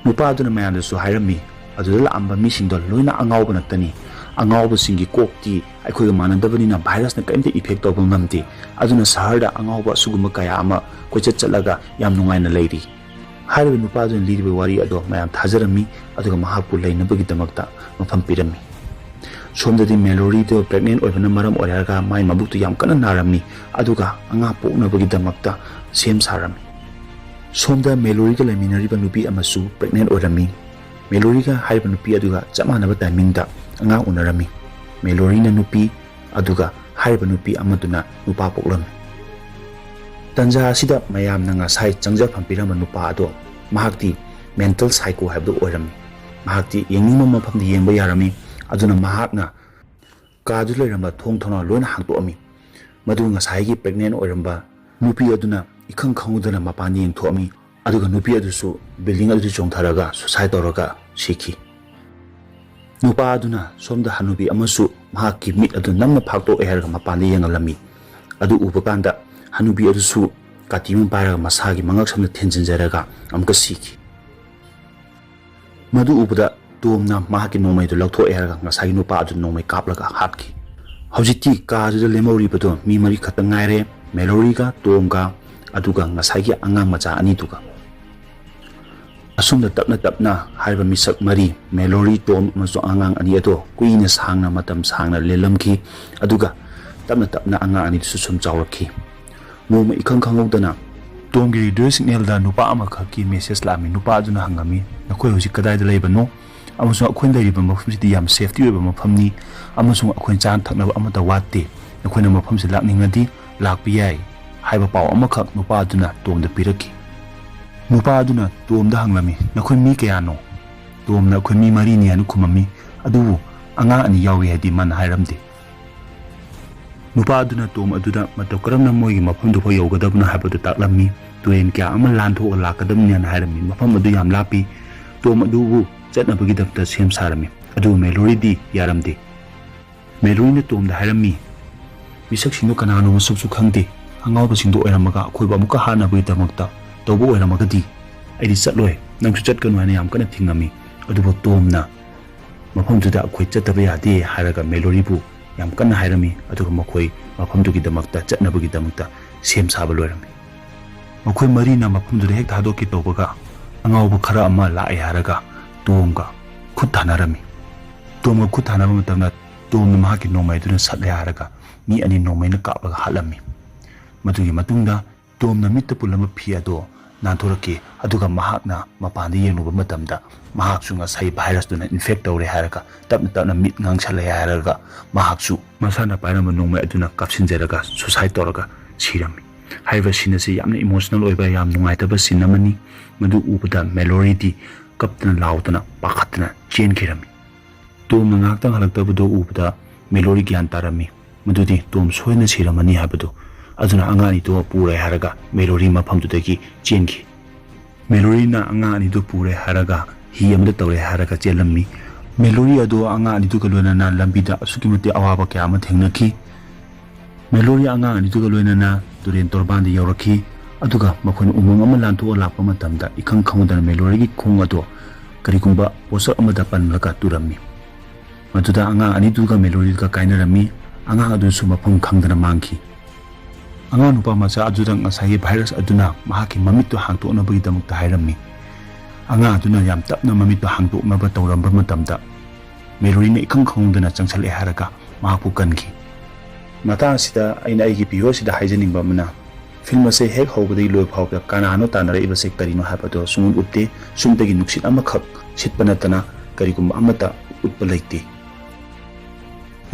ꯅꯨꯄꯥ ꯑꯗꯨꯅ ꯃꯌꯥꯝꯗꯁꯨ ꯍꯥꯏꯔꯝꯃꯤ, "ꯑꯗꯨꯗ ꯂꯥꯛꯑꯝꯕ ꯃꯤꯁꯤꯡꯗꯣ ꯂꯣꯏꯅ ꯑꯉꯥꯎꯕ ꯉꯥꯛꯇꯅꯤ꯫ ꯑꯉꯥꯎꯕꯁꯤꯡꯒꯤ ꯀꯣꯛꯇꯤ ꯑꯩꯈꯣꯏꯒ ꯃꯥꯟꯅꯗꯕꯅꯤꯅ ꯚꯥꯏꯔꯁꯅ ꯀꯔꯤꯝꯇ ꯏꯐꯦꯛ ꯇꯧꯕ ꯉꯝꯗꯦ꯫ ꯑꯗꯨꯅ ꯁꯍꯔꯗ ꯑꯉꯥꯎꯕ ꯑꯁꯤꯒꯨꯝꯕ ꯀꯌꯥ ꯑꯃ ꯀꯣꯏꯆꯠ ꯆꯠꯂꯒ ꯌꯥꯝ ꯅꯨꯡꯉꯥꯏꯅ ꯂꯩꯔꯤ"꯫ ꯍꯥꯏꯔꯤꯕ ꯅꯨꯄꯥ ꯑꯗꯨꯅ ꯂꯤꯔꯤꯕ ꯋꯥꯔꯤ ꯑꯗꯣ ꯃꯌꯥꯝ ꯊꯥꯖꯔꯝꯃꯤ, ꯑꯗꯨꯒ ꯃꯍꯥꯛꯄꯨ ꯂꯩꯅꯕꯒꯤꯗꯃꯛꯇ ꯃꯐꯝ ꯄꯤꯔꯝꯃꯤ꯫ ꯁꯣꯝꯗꯗꯤ ꯃꯦꯂꯣꯔꯤꯗꯣ ꯄ꯭ꯔꯦꯒꯅꯦꯟ ꯑꯣꯏꯕꯅ ꯃꯔꯝ ꯑꯣꯏꯔꯒ ꯃꯥꯏ ꯃꯕꯨꯛꯇꯨ ꯌꯥꯝ ꯀꯟꯅ ꯅꯥꯔꯝꯃꯤ, ꯑꯗꯨꯒ ꯑꯉꯥꯡ ꯄꯣꯛꯅꯕꯒꯤꯗꯃꯛꯇ ꯁꯦꯝ ꯁꯥꯔꯝꯃꯤ꯫ ꯁꯣꯝꯗ ꯃꯦꯂꯣꯔꯤꯒ ꯂꯩꯃꯤꯟꯅꯔꯤꯕ ꯅꯨꯄꯤ ꯑꯃꯁꯨ ꯄ꯭ꯔꯦꯒꯅꯦꯟ ꯑꯣꯏꯔꯝꯃꯤ꯫ ꯃꯦꯂꯣꯔꯤꯒ ꯍꯥꯏꯔꯤꯕ ꯅꯨꯄꯤ ꯑꯗꯨꯒ ꯆꯞ ꯃꯥꯟꯅꯕ ꯇꯥꯏꯃꯤꯡꯗ ꯑꯉꯥꯡ ꯎꯅꯔꯝꯃꯤ꯫ ꯃꯦꯂꯣꯔꯤꯅ ꯅꯨꯄꯤ, ꯑꯗꯨꯒ ꯍꯥꯏꯔꯤꯕ ꯅꯨꯄꯤ ꯑꯃꯗꯨꯅ ꯅꯨꯄꯥ ꯄꯣꯛꯂꯝꯃꯤ꯫ ꯇꯟꯖꯥ ꯑꯁꯤꯗ ꯃꯌꯥꯝꯅ ꯉꯁꯥꯏ ꯆꯪꯖꯐꯝ ꯄꯤꯔꯝꯕ ꯅꯨꯄꯥ ꯑꯗꯣ ꯃꯍꯥꯛꯇꯤ ꯃꯦꯟꯇꯜ ꯁꯥꯏꯀꯣ ꯍꯥꯏꯕꯗꯨ ꯑꯣꯏꯔꯝꯃꯤ꯫ ꯃꯍꯥꯛꯇꯤ ꯌꯦꯡꯅꯤꯡꯕ ꯃꯐꯝꯗ ꯌꯦꯡꯕ ꯌꯥꯔꯝꯃꯤ꯫ ꯑꯗꯨꯅ ꯃꯍꯥꯛꯅ ꯀꯥꯗꯨ ꯂꯩꯔꯝꯕ ꯊꯣꯡ ꯊꯣꯡꯅꯥꯎ ꯂꯣꯏꯅ ꯍꯥꯡꯗꯣꯛꯑꯝꯃꯤ꯫ ꯃꯗꯨ ꯉꯁꯥꯏꯒꯤ ꯄ꯭ꯔꯦꯒꯅꯦꯟ ꯑꯣꯏꯔꯝꯕ ꯅꯨꯄꯤ ꯑꯗꯨꯅ ꯏꯈꯪ ꯈꯪꯍꯧꯗꯅ ꯃꯄꯥꯟꯗ ꯌꯦꯡꯊꯣꯛꯑꯝꯃꯤ꯫ ꯑꯗꯨꯒ ꯅꯨꯄꯤ ꯑꯗꯨꯁꯨ building ꯑꯗꯨꯗ ꯆꯣꯡꯊꯔꯒ suicide ꯇꯧꯔꯒ ꯁꯤꯈꯤ꯫ ꯅꯨꯄꯥ ꯑꯗꯨꯅ ꯁꯣꯝꯗ ꯍꯅꯨꯕꯤ ꯑꯃꯁꯨ ꯃꯍꯥꯛꯀꯤ ꯃꯤꯠ ꯑꯗꯨ ꯅꯝꯅ ꯐꯥꯛꯇꯣꯛꯑꯦ ꯍꯥꯏꯔꯒ ꯃꯄꯥꯟꯗ ꯌꯦꯡꯍꯜꯂꯝꯃꯤ꯫ ꯑꯗꯨ ꯎꯕ ꯀꯥꯟꯗ ꯍꯅꯨꯕꯤ ꯑꯗꯨꯁꯨ ꯀꯥꯇꯤ ꯑꯃ ꯄꯥꯏꯔꯒ ꯃꯁꯥꯒꯤ ꯃꯉꯛꯁꯝꯗ ꯊꯤꯟꯖꯤꯟꯖꯔꯒ ꯑꯃꯨꯛꯀ ꯁꯤꯈꯤ꯫ ꯃꯗꯨ ꯎꯕꯗ ꯇꯣꯝꯅ ꯃꯍꯥꯛꯀꯤ ꯅꯣꯡꯃꯩꯗꯨ ꯂꯧꯊꯣꯛꯑꯦ ꯍꯥꯏꯔꯒ ꯉꯁꯥꯏꯒꯤ ꯅꯨꯄꯥ ꯑꯗꯨ ꯅꯣꯡꯃꯩ ꯀꯥꯞꯂꯒ ꯍꯥꯠꯈꯤ꯫ ꯍꯧꯖꯤꯛꯇꯤ ꯀꯥꯗꯨꯗ ꯂꯦꯝꯍꯧꯔꯤꯕꯗꯣ ꯃꯤ ꯃꯔꯤ ꯈꯛꯇ ꯉꯥꯏꯔꯦ, ꯃꯦꯂꯣꯔꯤꯒ ꯇꯣꯝꯒ ꯑꯗꯨꯒ ꯉꯁꯥꯏꯒꯤ ꯑꯉꯥꯡ ꯃꯆꯥ ꯑꯅꯤꯗꯨꯒ꯫ ꯑꯁꯨꯝꯅ ꯇꯞꯅ ꯇꯞꯅ ꯍꯥꯏꯔꯤꯕ ꯃꯤꯁꯛ ꯃꯔꯤ, ꯃꯦꯂꯣꯔꯤ, ꯇꯣꯝ ꯑꯃꯁꯨꯡ ꯑꯉꯥꯡ ꯑꯅꯤ ꯑꯗꯣ ꯀꯨꯏꯅ ꯁꯥꯡꯅ, ꯃꯇꯝ ꯁꯥꯡꯅ ꯂꯦꯜꯂꯝꯈꯤ꯫ ꯑꯗꯨꯒ ꯇꯞꯅ ꯇꯞꯅ ꯑꯉꯥꯡ ꯑꯅꯤꯗꯨꯁꯨ ꯁꯨꯝ ꯆꯥꯎꯔꯛꯈꯤ꯫ ꯅꯣꯡꯃ ꯏꯈꯪ ꯈꯪꯍꯧꯗꯅ ꯇꯣꯝꯒꯤ ꯔꯦꯗꯤꯑꯣ ꯁꯤꯒꯅꯦꯜꯗ ꯅꯨꯄꯥ ꯑꯃꯈꯛꯀꯤ ꯃꯦꯁꯦꯖ ꯂꯥꯛꯑꯝꯃꯤ꯫ ꯅꯨꯄꯥ ꯑꯗꯨꯅ ꯍꯪꯉꯝꯃꯤ, "ꯅꯈꯣꯏ ꯍꯧꯖꯤꯛ ꯀꯗꯥꯏꯗ ꯂꯩꯕꯅꯣ? ꯑꯃꯁꯨꯡ ꯑꯩꯈꯣꯏꯅ ꯂꯩꯔꯤꯕ ꯃꯐꯝꯁꯤꯗꯤ ꯌꯥꯝ ꯁꯦꯐꯇꯤ ꯑꯣꯏꯕ ꯃꯐꯝꯅꯤ, ꯑꯃꯁꯨꯡ ꯑꯩꯈꯣꯏꯅ ꯆꯥꯅ ꯊꯛꯅꯕ ꯑꯃꯠꯇ ꯋꯥꯠꯇꯦ꯫ ꯅꯈꯣꯏꯅ ꯃꯐꯝꯁꯤ ꯂꯥꯛꯅꯤꯡꯉꯗꯤ ꯂꯥꯛꯄ ꯌꯥꯏ" ꯍꯥꯏꯕ ꯄꯥꯎ ꯑꯃꯈꯛ ꯅꯨꯄꯥ ꯑꯗꯨꯅ ꯇꯣꯝꯗ ꯄꯤꯔꯛꯈꯤ꯫ ꯅꯨꯄꯥ ꯑꯗꯨꯅ ꯇꯣꯝꯗ ꯍꯪꯂꯝꯃꯤ, "ꯅꯈꯣꯏ ꯃꯤ ꯀꯌꯥꯅꯣ?" ꯇꯣꯝꯅ, "ꯑꯩꯈꯣꯏ ꯃꯤ ꯃꯔꯤꯅꯤ" ꯍꯥꯏꯅ ꯈꯨꯝꯃꯝꯃꯤ, ꯑꯗꯨꯕꯨ ꯑꯉꯥꯡ ꯑꯅꯤ ꯌꯥꯎꯏ ꯍꯥꯏꯗꯤ ꯃꯥꯅ ꯍꯥꯏꯔꯝꯗꯦ꯫ ꯅꯨꯄꯥ ꯑꯗꯨꯅ ꯇꯣꯝ ꯑꯗꯨꯗ ꯃꯇꯧ ꯀꯔꯝꯅ ꯃꯣꯏꯒꯤ ꯃꯐꯝꯗꯨ ꯐꯥꯎ ꯌꯧꯒꯗꯕꯅꯣ ꯍꯥꯏꯕꯗꯨ ꯇꯥꯛꯂꯝꯃꯤ꯫ ꯇꯨꯔꯦꯜ ꯀꯌꯥ ꯑꯃ ꯂꯥꯟꯊꯣꯛꯑ ꯂꯥꯛꯀꯗꯕꯅꯤ ꯍꯥꯏꯅ ꯍꯥꯏꯔꯝꯃꯤ꯫ ꯃꯐꯝ ꯑꯗꯨ ꯌꯥꯝ ꯂꯥꯞꯄꯤ꯫ ꯇꯣꯝ ꯑꯗꯨꯕꯨ ꯆꯠꯅꯕꯒꯤꯗꯃꯛꯇ ꯁꯦꯝ ꯁꯥꯔꯝꯃꯤ꯫ ꯑꯗꯨꯕꯨ ꯃꯦꯂꯣꯔꯤꯗꯤ ꯌꯥꯔꯝꯗꯦ꯫ ꯃꯦꯂꯣꯔꯤꯅ ꯇꯣꯝꯗ ꯍꯥꯏꯔꯝꯃꯤ, "ꯃꯤꯁꯛꯁꯤꯡꯗꯨ ꯀꯅꯥꯅꯣ ꯃꯁꯛꯁꯨ ꯈꯪꯗꯦ꯫ ꯑꯉꯥꯎꯕꯁꯤꯡꯗꯨ ꯑꯣꯏꯔꯝꯃꯒ ꯑꯩꯈꯣꯏꯕꯨ ꯑꯃꯨꯛꯀ ꯍꯥꯠꯅꯕꯒꯤꯗꯃꯛꯇ ꯇꯧꯕ ꯑꯣꯏꯔꯝꯃꯒꯗꯤ ꯑꯩꯗꯤ ꯆꯠꯂꯣꯏ꯫ ꯅꯪꯁꯨ ꯆꯠꯀꯅꯨ" ꯍꯥꯏꯅ ꯌꯥꯝ ꯀꯟꯅ ꯊꯤꯡꯉꯝꯃꯤ꯫ ꯑꯗꯨꯕꯨ ꯇꯣꯝꯅ ꯃꯐꯝꯗꯨꯗ ꯑꯩꯈꯣꯏ ꯆꯠꯇꯕ ꯌꯥꯗꯦ ꯍꯥꯏꯔꯒ ꯃꯦꯂꯣꯔꯤꯕꯨ ꯌꯥꯝ ꯀꯟꯅ ꯍꯥꯏꯔꯝꯃꯤ꯫ ꯑꯗꯨꯒ ꯃꯈꯣꯏ ꯃꯐꯝꯗꯨꯒꯤꯗꯃꯛꯇ ꯆꯠꯅꯕꯒꯤꯗꯃꯛꯇ ꯁꯦꯝ ꯁꯥꯕ ꯂꯣꯏꯔꯝꯃꯤ꯫ ꯃꯈꯣꯏ ꯃꯔꯤꯅ ꯃꯐꯝꯗꯨꯗ ꯍꯦꯛ ꯊꯥꯗꯣꯛꯀꯦ ꯇꯧꯕꯒ ꯑꯉꯥꯎꯕ ꯈꯔ ꯑꯃ ꯂꯥꯛꯑꯦ ꯍꯥꯏꯔꯒ ꯇꯣꯝꯒ ꯈꯨꯠ ꯊꯥꯅꯔꯝꯃꯤ꯫ ꯇꯣꯝꯒ ꯈꯨꯠ ꯊꯥꯅꯕ ꯃꯇꯝꯗ ꯇꯣꯝꯅ ꯃꯍꯥꯛꯀꯤ ꯅꯣꯡꯃꯩ ꯑꯗꯨꯅ ꯁꯠꯂꯦ ꯍꯥꯏꯔꯒ ꯃꯤ ꯑꯅꯤ ꯅꯣꯡꯃꯩꯅ ꯀꯥꯞꯂꯒ ꯍꯥꯠꯂꯝꯃꯤ꯫ ꯃꯗꯨꯒꯤ ꯃꯇꯨꯡꯗ ꯇꯣꯝꯅ ꯃꯤꯠꯇ ꯄꯨꯜꯂꯝꯕ ꯐꯤ ꯑꯗꯣ ꯅꯥꯟꯊꯣꯔꯛꯈꯤ꯫ ꯑꯗꯨꯒ ꯃꯍꯥꯛꯅ ꯃꯄꯥꯟꯗ ꯌꯦꯡꯂꯨꯕ ꯃꯇꯝꯗ ꯃꯍꯥꯛꯁꯨ ꯉꯁꯥꯏ ꯚꯥꯏꯔꯁꯇꯨꯅ ꯏꯟꯐꯦꯛ ꯇꯧꯔꯦ ꯍꯥꯏꯔꯒ ꯇꯞꯅ ꯇꯞꯅ ꯃꯤꯠ ꯉꯥꯡꯁꯜꯂꯦ ꯍꯥꯏꯔꯒ ꯃꯍꯥꯛꯁꯨ ꯃꯁꯥꯅ ꯄꯥꯏꯔꯝꯕ ꯅꯣꯡꯃꯩ ꯑꯗꯨꯅ ꯀꯥꯞꯁꯤꯟꯖꯔꯒ ꯁꯨꯁꯥꯏꯠ ꯇꯧꯔꯒ ꯁꯤꯔꯝꯃꯤ꯫ ꯍꯥꯏꯔꯤꯕ ꯁꯤꯟ ꯑꯁꯤ ꯌꯥꯝꯅ ꯏꯃꯣꯁꯅꯦꯜ ꯑꯣꯏꯕ, ꯌꯥꯝ ꯅꯨꯡꯉꯥꯏꯇꯕ ꯁꯤꯟ ꯑꯃꯅꯤ꯫ ꯃꯗꯨ ꯎꯕꯗ ꯃꯦꯂꯣꯔꯤꯗꯤ ꯀꯞꯇꯅ ꯂꯥꯎꯗꯅ ꯄꯥꯈꯠꯇꯅ ꯆꯦꯟꯈꯤꯔꯝꯃꯤ꯫ ꯇꯣꯝꯅ ꯉꯥꯏꯍꯥꯛꯇꯪ ꯍꯜꯂꯛꯇꯕꯗꯨ ꯎꯕꯗ ꯃꯦꯂꯣꯔꯤ ꯒ꯭ꯌꯥꯟ ꯇꯥꯔꯝꯃꯤ꯫ ꯃꯗꯨꯗꯤ ꯇꯣꯝ ꯁꯣꯏꯗꯅ ꯁꯤꯔꯝꯃꯅꯤ ꯍꯥꯏꯕꯗꯨ꯫ ꯑꯗꯨꯅ ꯑꯉꯥꯡ ꯑꯅꯤꯗꯨ ꯄꯨꯔꯦ ꯍꯥꯏꯔꯒ ꯃꯦꯂꯣꯔꯤ ꯃꯐꯝꯗꯨꯗꯒꯤ ꯆꯦꯟꯈꯤ꯫ ꯃꯦꯂꯣꯔꯤꯅ ꯑꯉꯥꯡ ꯑꯅꯤꯗꯨ ꯄꯨꯔꯦ ꯍꯥꯏꯔꯒ ꯍꯤ ꯑꯃꯗ ꯇꯧꯔꯦ ꯍꯥꯏꯔꯒ ꯆꯦꯜꯂꯝꯃꯤ꯫ ꯃꯦꯂꯣꯔꯤ ꯑꯗꯨ ꯑꯉꯥꯡ ꯑꯅꯤꯗꯨꯒ ꯂꯣꯏꯅꯅ ꯂꯝꯕꯤꯗ ꯑꯁꯨꯛꯀꯤ ꯃꯇꯤꯛ ꯑꯋꯥꯕ ꯀꯌꯥ ꯑꯃ ꯊꯦꯡꯅꯈꯤ꯫ ꯃꯦꯂꯣꯔꯤ ꯑꯉꯥꯡ ꯑꯅꯤꯗꯨꯒ ꯂꯣꯏꯅꯅ ꯇꯨꯔꯦꯟ ꯇꯣꯔꯕꯥꯟꯗ ꯌꯧꯔꯛꯈꯤ꯫ ꯑꯗꯨꯒ ꯃꯈꯣꯏꯅ ꯎꯃꯪ ꯑꯃ ꯂꯥꯟꯊꯣꯛꯑ ꯂꯥꯛꯄ ꯃꯇꯝꯗ ꯏꯈꯪ ꯈꯪꯍꯧꯗꯅ ꯃꯦꯂꯣꯔꯤꯒꯤ ꯈꯣꯡ ꯑꯗꯨ ꯀꯔꯤꯒꯨꯝꯕ ꯄꯣꯠꯁꯛ ꯑꯃꯗ ꯄꯜꯂꯒ ꯇꯨꯔꯝꯃꯤ꯫ ꯃꯗꯨꯗ ꯑꯉꯥꯡ ꯑꯅꯤꯗꯨꯒ ꯃꯦꯂꯣꯔꯤꯗꯨꯒ ꯀꯥꯏꯅꯔꯝꯃꯤ꯫ ꯑꯉꯥꯡ ꯑꯗꯨꯁꯨ ꯃꯐꯝ ꯈꯪꯗꯅ ꯃꯥꯡꯈꯤ꯫ ꯑꯉꯥꯡ ꯅꯨꯄꯥ ꯃꯆꯥ ꯑꯗꯨꯗ ꯉꯁꯥꯏꯒꯤ ꯚꯥꯏꯔꯁ ꯑꯗꯨꯅ ꯃꯍꯥꯛꯀꯤ ꯃꯃꯤꯠꯇꯨ ꯍꯥꯡꯗꯣꯛꯅꯕꯒꯤꯗꯃꯛꯇ ꯍꯥꯏꯔꯝꯃꯤ꯫ ꯑꯉꯥꯡ ꯑꯗꯨꯅ ꯌꯥꯝ ꯇꯞꯅ ꯃꯃꯤꯠꯇꯨ ꯍꯥꯡꯗꯣꯛꯅꯕ ꯇꯧꯔꯝꯕ ꯃꯇꯝꯗ ꯃꯦꯂꯣꯔꯤꯅ ꯏꯈꯪ ꯈꯪꯍꯧꯗꯅ ꯆꯪꯁꯜꯂꯛꯑꯦ ꯍꯥꯏꯔꯒ ꯃꯍꯥꯛꯄꯨ ꯀꯟꯈꯤ꯫ ꯃꯇꯥꯡ ꯑꯁꯤꯗ ꯑꯩꯅ ꯑꯩꯒꯤ ꯚꯤꯌꯣꯔꯁꯤꯗ ꯍꯥꯏꯖꯅꯤꯡꯕ ꯑꯃꯅ, ꯐꯤꯂꯝ ꯑꯁꯦ ꯍꯦꯛ ꯍꯧꯕꯗꯒꯤ ꯂꯣꯏ ꯐꯥꯎꯕꯗ ꯀꯅꯥꯅꯣ ꯇꯥꯟꯅꯔꯛꯏꯕꯁꯦ ꯀꯔꯤꯅꯣ ꯍꯥꯏꯕꯗꯣ ꯁꯨꯡꯎꯠ ꯎꯠꯇꯦ꯫ ꯁꯨꯝꯇꯒꯤ ꯅꯨꯡꯁꯤꯠ ꯑꯃꯈꯛ ꯁꯤꯠꯄ ꯅꯠꯇꯅ ꯀꯔꯤꯒꯨꯝꯕ ꯑꯃꯠꯇ ꯎꯠꯄ ꯂꯩꯇꯦ꯫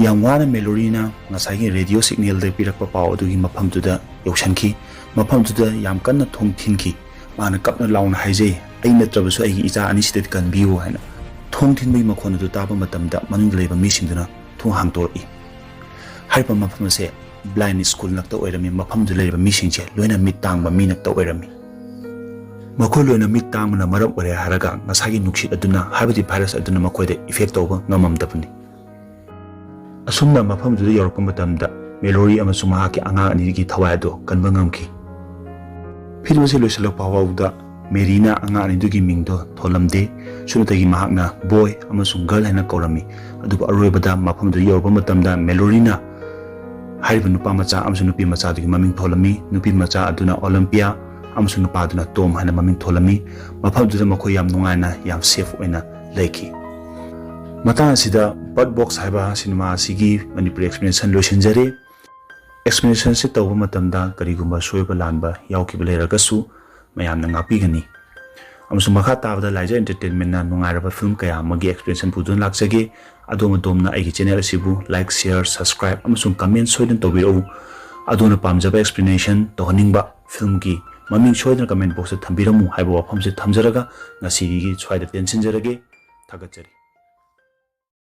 ꯌꯥꯝ ꯋꯥꯅ ꯃꯦꯂꯣꯔꯤꯅ ꯉꯁꯥꯏꯒꯤ ꯔꯦꯗꯤꯑꯣ ꯁꯤꯒꯅꯦꯜꯗ ꯄꯤꯔꯛꯄ ꯄꯥꯎ ꯑꯗꯨꯒꯤ ꯃꯐꯝꯗꯨꯗ ꯌꯧꯁꯟꯈꯤ꯫ ꯃꯐꯝꯗꯨꯗ ꯌꯥꯝ ꯀꯟꯅ ꯊꯣꯡ ꯊꯤꯟꯈꯤ꯫ ꯃꯥꯅ ꯀꯞꯅ ꯂꯥꯎꯅ ꯍꯥꯏꯖꯩ, "ꯑꯩ ꯅꯠꯇ꯭ꯔꯕꯁꯨ ꯑꯩꯒꯤ ꯏꯆꯥ ꯑꯅꯤꯁꯤꯗꯗꯤ ꯀꯟꯕꯤꯌꯨ" ꯍꯥꯏꯅ꯫ ꯊꯣꯡ ꯊꯤꯟꯕꯒꯤ ꯃꯈꯣꯟ ꯑꯗꯨ ꯇꯥꯕ ꯃꯇꯝꯗ ꯃꯅꯨꯡꯗ ꯂꯩꯕ ꯃꯤꯁꯤꯡꯗꯨꯅ ꯊꯣꯡ ꯍꯥꯡꯗꯣꯔꯛꯏ꯫ ꯍꯥꯏꯔꯤꯕ ꯃꯐꯝ ꯑꯁꯦ ꯕ꯭ꯂꯥꯏꯟ ꯁ꯭ꯀꯨꯜ ꯅꯛꯇ ꯑꯣꯏꯔꯝꯃꯤ꯫ ꯃꯐꯝꯗꯨꯗ ꯂꯩꯔꯤꯕ ꯃꯤꯁꯤꯡꯁꯦ ꯂꯣꯏꯅ ꯃꯤꯠ ꯇꯥꯡꯕ ꯃꯤ ꯅꯛꯇ ꯑꯣꯏꯔꯝꯃꯤ꯫ ꯃꯈꯣꯏ ꯂꯣꯏꯅ ꯃꯤꯠ ꯇꯥꯡꯕꯅ ꯃꯔꯝ ꯑꯣꯏꯔꯦ ꯍꯥꯏꯔꯒ ꯉꯁꯥꯏꯒꯤ ꯅꯨꯡꯁꯤꯠ ꯑꯗꯨꯅ, ꯍꯥꯏꯕꯗꯤ ꯚꯥꯏꯔꯁ ꯑꯗꯨꯅ ꯃꯈꯣꯏꯗ ꯏꯐꯦꯛ ꯇꯧꯕ ꯉꯝꯃꯝꯗꯕꯅꯤ꯫ ꯑꯁꯨꯝꯅ ꯃꯐꯝꯗꯨꯗ ꯌꯧꯔꯛꯄ ꯃꯇꯝꯗ ꯃꯦꯂꯣꯔꯤ ꯑꯃꯁꯨꯡ ꯃꯍꯥꯛꯀꯤ ꯑꯉꯥꯡ ꯑꯅꯤꯒꯤ ꯊꯋꯥꯏ ꯑꯗꯨ ꯀꯟꯕ ꯉꯝꯈꯤ꯫ ꯐꯤꯂꯝ ꯑꯁꯤ ꯂꯣꯏꯁꯤꯜꯂꯛꯄ ꯐꯥꯎꯕꯗ ꯃꯦꯔꯤꯅ ꯑꯉꯥꯡ ꯑꯅꯤꯗꯨꯒꯤ ꯃꯤꯡꯗꯣ ꯊꯣꯜꯂꯝꯗꯦ꯫ ꯁꯨꯞꯅꯇꯒꯤ ꯃꯍꯥꯛꯅ ꯕꯣꯏ ꯑꯃꯁꯨꯡ ꯒꯔꯜ ꯍꯥꯏꯅ ꯀꯧꯔꯝꯃꯤ꯫ ꯑꯗꯨꯕꯨ ꯑꯔꯣꯏꯕꯗ ꯃꯐꯝꯗꯨꯗ ꯌꯧꯔꯛꯄ ꯃꯇꯝꯗ ꯃꯦꯂꯣꯔꯤꯅ ꯍꯥꯏꯔꯤꯕ ꯅꯨꯄꯥ ꯃꯆꯥ ꯑꯃꯁꯨꯡ ꯅꯨꯄꯤ ꯃꯆꯥꯗꯨꯒꯤ ꯃꯃꯤꯡ ꯊꯣꯜꯂꯝꯃꯤ꯫ ꯅꯨꯄꯤ ꯃꯆꯥ ꯑꯗꯨꯅ ꯑꯣꯂꯤꯝꯄꯤꯌꯥ ꯑꯃꯁꯨꯡ ꯅꯨꯄꯥꯗꯨꯅ ꯇꯣꯝ ꯍꯥꯏꯅ ꯃꯃꯤꯡ ꯊꯣꯜꯂꯝꯃꯤ꯫ ꯃꯐꯝꯗꯨꯗ ꯃꯈꯣꯏ ꯌꯥꯝ ꯅꯨꯡꯉꯥꯏꯅ, ꯌꯥꯝ ꯁꯦꯐ ꯑꯣꯏꯅ ꯂꯩꯈꯤ꯫ ꯃꯇꯥꯡ ꯑꯁꯤꯗ ꯕꯥꯔꯠ ꯕꯣꯛꯁ ꯍꯥꯏꯕ ꯁꯤꯅꯦꯃꯥ ꯑꯁꯤꯒꯤ ꯃꯅꯤꯄꯨꯔꯤ ꯑꯦꯛꯁꯄ꯭ꯂꯦꯅꯦꯁꯟ ꯂꯣꯏꯁꯤꯟꯖꯔꯦ꯫ ꯑꯦꯛꯁꯄ꯭ꯂꯦꯅꯦꯁꯟꯁꯤ ꯇꯧꯕ ꯃꯇꯝꯗ ꯀꯔꯤꯒꯨꯝꯕ ꯁꯣꯏꯕ ꯂꯥꯟꯕ ꯌꯥꯎꯈꯤꯕ ꯂꯩꯔꯒꯁꯨ ꯃꯌꯥꯝꯅ ꯉꯥꯛꯄꯤꯒꯅꯤ꯫ ꯑꯃꯁꯨꯡ ꯃꯈꯥ ꯇꯥꯕꯗ ꯂꯥꯏꯖ ꯑꯦꯟꯇꯔꯇꯦꯟꯃꯦꯟꯅ ꯅꯨꯡꯉꯥꯏꯔꯕ ꯐꯤꯂꯝ ꯀꯌꯥ ꯑꯃꯒꯤ ꯑꯦꯛꯁꯄ꯭ꯂꯦꯅꯦꯁꯟ ꯄꯨꯗꯨꯅ ꯂꯥꯛꯆꯒꯦ꯫ ꯑꯗꯣꯝ ꯑꯗꯣꯝꯅ ꯑꯩꯒꯤ ꯆꯦꯅꯦꯜ ꯑꯁꯤꯕꯨ ꯂꯥꯏꯛ, ꯁꯤꯌꯔ, ꯁꯕꯁꯀ꯭ꯔꯥꯏꯕ ꯑꯃꯁꯨꯡ ꯀꯃꯦꯟ ꯁꯣꯏꯗꯅ ꯇꯧꯕꯤꯔꯛꯎ꯫ ꯑꯗꯣꯝꯅ ꯄꯥꯝꯖꯕ ꯑꯦꯛꯁꯄ꯭ꯂꯦꯅꯦꯁꯟ ꯇꯧꯍꯟꯅꯤꯡꯕ ꯐꯤꯂꯝꯒꯤ ꯃꯃꯤꯡ ꯁꯣꯏꯗꯅ ꯀꯃꯦꯟ ꯕꯣꯛꯁꯇ ꯊꯝꯕꯤꯔꯝꯃꯨ ꯍꯥꯏꯕ ꯋꯥꯐꯝꯁꯦ ꯊꯝꯖꯔꯒ ꯉꯁꯤꯒꯤ ꯁ꯭ꯋꯥꯏꯗ ꯇꯦꯟꯁꯤꯟꯖꯔꯒꯦ꯫ ꯊꯥꯒꯠꯆꯔꯤ꯫